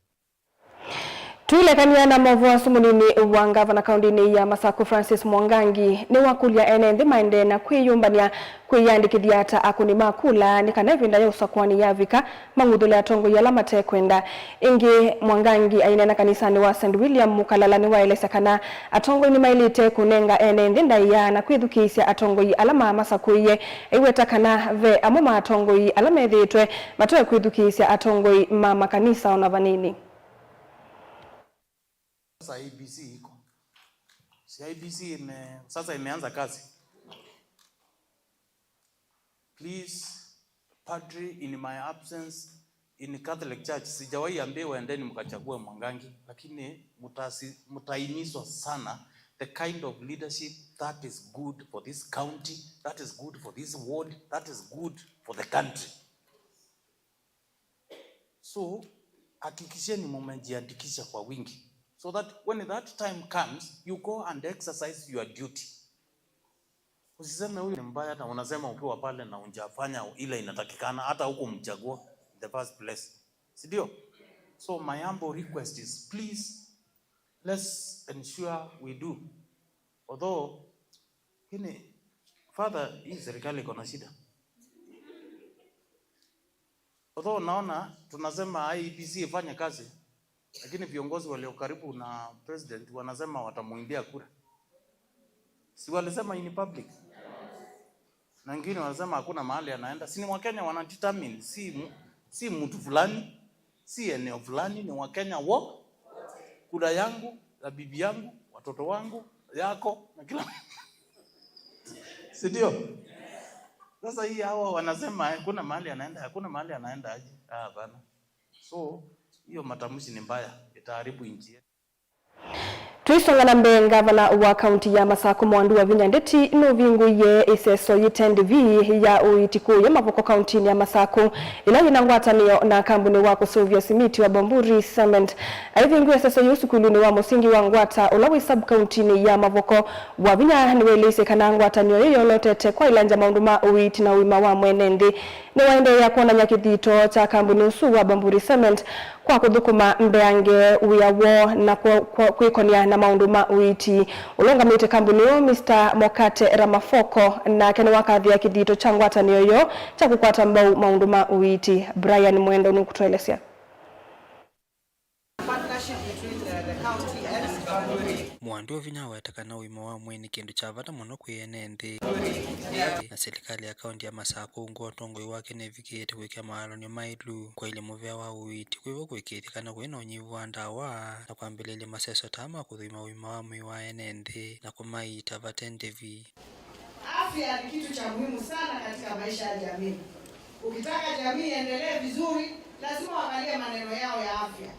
Twĩlekany'a na maũvoo asu, mũnini wa ngavana kaũntĩnĩ ya Masaku Francis Mwangangi nĩwakũlya ene nthĩ maendee na kwĩyũmbany'a kwĩyĩandĩkĩthya ta akũni ma kula nĩ kana ĩvinda ya ũsakũani yavika, mang'uthũle atongoi ala matekwenda. Ĩngĩ, Mwangangi aineena kanisanĩ wa Saint William Mũkalala nĩwaelesya kana atongoi nĩmaĩlĩte kũnenga ene nthĩ ndaĩa na kwĩthukĩĩsya atongoi ala mamasakũie. Aiweta kana ve amwe ma atongoi ala methĩĩtwe matoe kwĩthukĩĩsya atongoi ma makanisa ona vanini. Sasa A B C iko. Si A B C ime-, sasa imeanza kazi. Please, Padri, in my absence, in Catholic Church, sijawahi ambiwa endeni mkachague Mwangangi, lakini mutasi-, mutahimizwa sana the kind of leadership that is good for this county, that is good for this ward, that is good for the country. So, hakikisheni mumejiandikisha kwa wingi, so that when that time comes, you go and exercise your duty. Usiseme huyu ni mbaya na unasema ukiwa pale na unjafanya ile inatakikana, hata hukumchagua in the first place. Si ndio? So my humble request is, please, let's ensure we do. Although, kini, Father, hii serikali iko na shida. Although naona tunasema I E B C ifanye kazi, lakini viongozi walio karibu na president wanasema watamuimbia kura. Si walisema in public? Na wengine wanasema hakuna mahali anaenda. Si ni Wakenya wana determine, si mu-, si mtu fulani, si eneo fulani, ni Wakenya wo. Kura yangu, ya bibi yangu, watoto wangu, yako, na kila si ndio? Sasa hii hawa wanasema hakuna mahali anaenda, hakuna mahali anaenda aje? Ah, hapana. So, hiyo matamshi ni mbaya, itaharibu nchi yetu. Tũisonga na mbee, ngavana wa kaunti ya Masaku Mwandu Wavinya Ndeti nũvingũie ĩseso yĩ Tendi V ya ũiiti kũũya Mavoko kauntinĩ ya Masaku, ĩla yĩna ngwatanĩo na kambuni wa kũseũvya simiti wa Bamburi Cement. Aivingũa ĩseso yĩu sukulunĩ wa mũsingi wa Ngwata, ũla wĩ sub-kauntinĩ ya Mavoko, Wavinya nĩwaelesye kana ngwatanĩo ĩyo yolotete kwaĩlangya maũndũ ma ũiiti na ũima wa mwene nthĩ. Nĩwaendeea kwonany'a kĩthito kya kambuni ũsu wa Bamburi Cement kwa kũthũkũma mbeange wĩa woo na kwĩ-, kwĩ-, kwĩkonya na maũndũ ma ũiiti. Ũla ũngamĩte kambuni ũũ, Mister Mokate Ramafoko, nake nĩwakathĩa kĩthito kya ngwatanĩo yoo kya kũkwata mbau maũndũ ma ũiiti. Brian Mwendo nũkũtũelesya. Partnership between the, the county and Bamburi. Mwandu Wavinya aweta kana ũima wa mwĩĩ nĩ kĩndũ kya vata mũno kwĩ ene nthĩ, na silikalĩ ya kaunti ya Masaku ungu wa ũtongoi wake nĩvikĩĩte kwĩkĩa mawalany'o maĩlu kwaĩlya mũvea wa ũiiti, kwĩvo kũĩkĩĩthya kana kũi na ũnyivu wa ndawa na kwambĩlĩlya maseso ta ma kũthũima ũima wa mwĩĩ wa ene nthĩ na kũmaiita vate ndĩvi. Afya ni kitu cha muhimu sana katika maisha ya jamii. Ukitaka jamii iendelee vizuri, lazima uangalie maneno yao ya afya.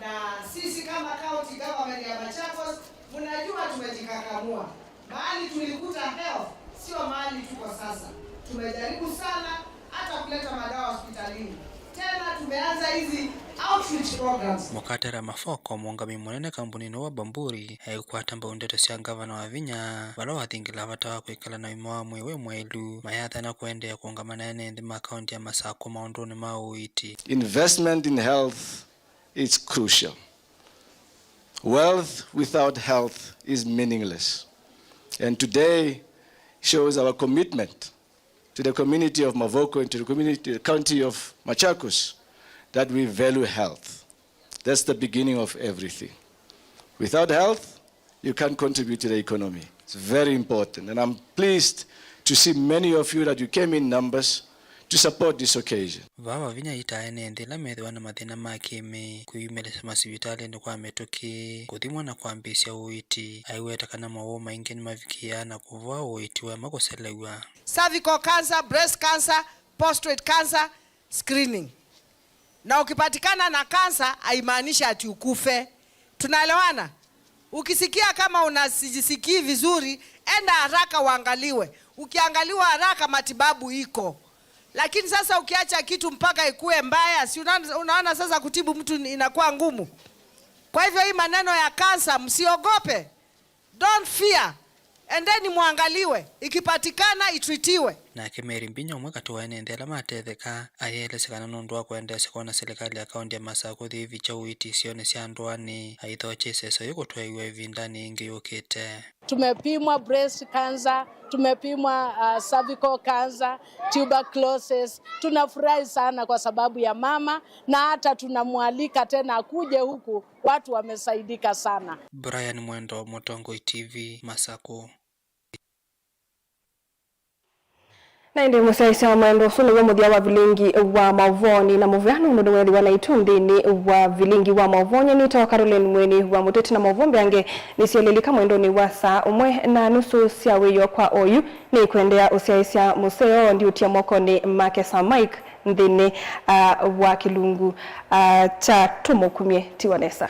Na sisi kama county government ya Machakos, mnajua tumejikakamua. Mahali tulikuta health, sio mahali tuko sasa. Tumejaribu sana, hata kuleta madawa hospitalini. Tena tumeanza hizi outreach programs. Mokate Ramafoko, mũũngamĩi mũnene kambuninĩ wa Bamburi, aikwata mbau ndeto sya ngavana Wavinya, vala wathingĩla vata wa kwĩkala na ũima wa mwĩĩ wĩ mwaĩlu, mayathana kũendeea kũũngama na ene nthĩ ma kaunti ya Masaku maũndũnĩ ma ũiiti. Investment in health is crucial. Wealth without health is meaningless. And today shows our commitment to the community of Mavoko and to the community, the county of Machakos, that we value health. That's the beginning of everything. Without health, you can't contribute to the economy. It's very important, and I'm pleased to see many of you that you came in numbers to support this occasion. Vaa Wavinya aitaa ene nthĩ ĩla methĩwa na mathĩna ma kĩmĩĩ, kwĩyumĩlĩsya masivitalĩnĩ kwa mĩtũkĩ, kũthimwa na kwambĩĩsya ũiiti. Aiweta kana mowau maingĩ nĩmavikĩaa na kũvoa ũiiti waema kũselew'a. Cervical cancer, breast cancer, prostate cancer, screening. Na ukipatikana na kansa, haimaanishi ati ukufe. Tunaelewana? Ukisikia kama unajisikii vizuri, enda haraka uangaliwe. Ukiangaliwa haraka, matibabu iko. Lakini sasa ukiacha kitu mpaka ikue mbaya, si una-, unaona sasa kutibu mtu ni-, inakuwa ngumu. Kwa hivyo hii maneno ya kansa, msiogope. Don't fear. Endeni mwangaliwe. Ikipatikana, itritiwe. Nake Mary Mbinya, ũmwe katĩ wa ene nthĩ ala matetheka, ayĩelesya kana nũndũ wa kwendeesya kwona silikalĩ ya kaũntĩ ya Masakũ yĩivikya ũiiti isionĩ sya ndũanĩ, aithokya ĩseso yĩu kũtwaĩw'a ĩvindanĩ yĩngĩ yũkĩte. Tumepimwa breast cancer, tumepimwa, uh, cervical cancer, tuberculosis. Tunafurahi sana kwa sababu ya mama, na hata tunamwalika tena akuje huku. Watu wamesaidika sana. Brian Mwendo, Mũtongoi T V, Masakũ. Na ĩndĩ mũsyaĩĩsya wa mwendo, ũsu nĩw'o mũthya wa vilingi wa maũvoonĩ na mũvea nũndũ nĩweethĩwa naitũ nthĩnĩ wa vilingi wa maũvoo. Nyie nĩtawa Caroline Mweni wa Mũteti, na maũvoo mbeange nĩsyelelika mwendonĩ wa saa ũmwe na nusu sya wĩoo kwa oyu. Nĩkwendea ũsyaĩĩsya mũseo ndiũtia mokonĩ make Sir Mike nthĩnĩ, ah, wa kĩlungu, ah, kya Tũmũkumye. Tiwa nesa.